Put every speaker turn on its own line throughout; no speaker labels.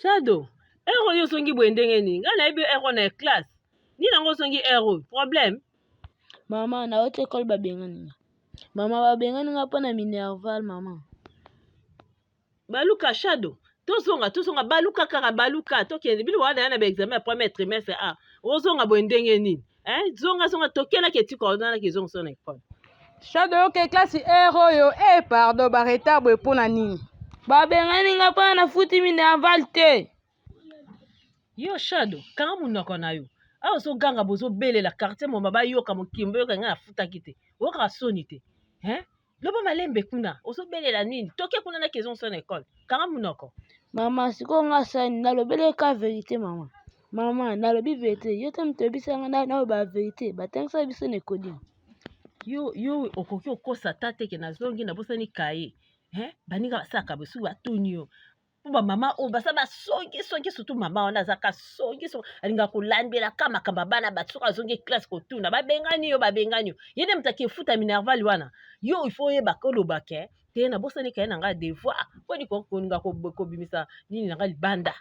Shado, heure oyo ozongi boye ndenge nini? Ngai nayebi heure oyo na classe. Nini yango ozongi heure oyo? Problème?
Mama, nauti ekole babengani nga. Mama, babengani nga mpo na minerval, mama.
Baluka Shado, tozonga tozonga baluka kaka baluka tokende bino wana ya na ba examen ya premier trimestre a ozonga boye ndenge nini? Hein? Zonga zonga tokelaki etika ozalaki ezongisa na ekole.
Shado yoke classe heure oyo eh pardon ba retard boye pona nini?
Babengani nga mpona nafuti minerval te.
Yo Shado, kanga monoko na yo. Awa ozoganga bozobelela quartier moma bayoka mokili boyoka ngai nafutaki te. Oyokaka soni te. Hein? Loba malembe kuna, ozobelela nini? Toke kuna na kezongisa na ekole. Kanga monoko.
Mama, sikoyo nga sani nalobeli ka verite mama. Mama, nalobi verite. Yo te moto oyebisa nga naloba verite. Batangisa biso na ekodi.
Yo yo okoki okosa ata te ke nazongi nabosani kaye. Hein? Baninga basalaka boye soki batuni yo. Mpo bamama oyo baza basongi songi surtout mama wana azaka songi songi alingaka kolandela ka makambo ya bana bato soki azongi classe kotuna babengani yo babengani yo ye nde moto akefuta minerval wana yo il faut oyeba koloba ke te nabosani kaye na ngai devoir mpo nini kolinga kobimisa nini na ngai libanda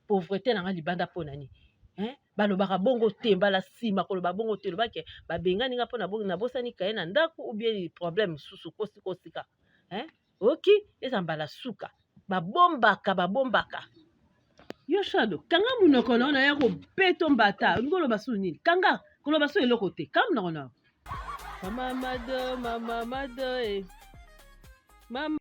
pauvrete na ngai libanda mpo na nini hein? Balobaka bongo te mbala nsima koloba bongo te loba ke babengani ngai mpo nabosani kaye na ndako ou bien problème mosusu kosi kosika hein? Oki eza mbala suka babombaka babombaka yo shado kanga monoko na yo naya kobeto mbata olingi oloba su nini kanga koloba su eloko te kanga monoko na yo mama mado mama mado e mama.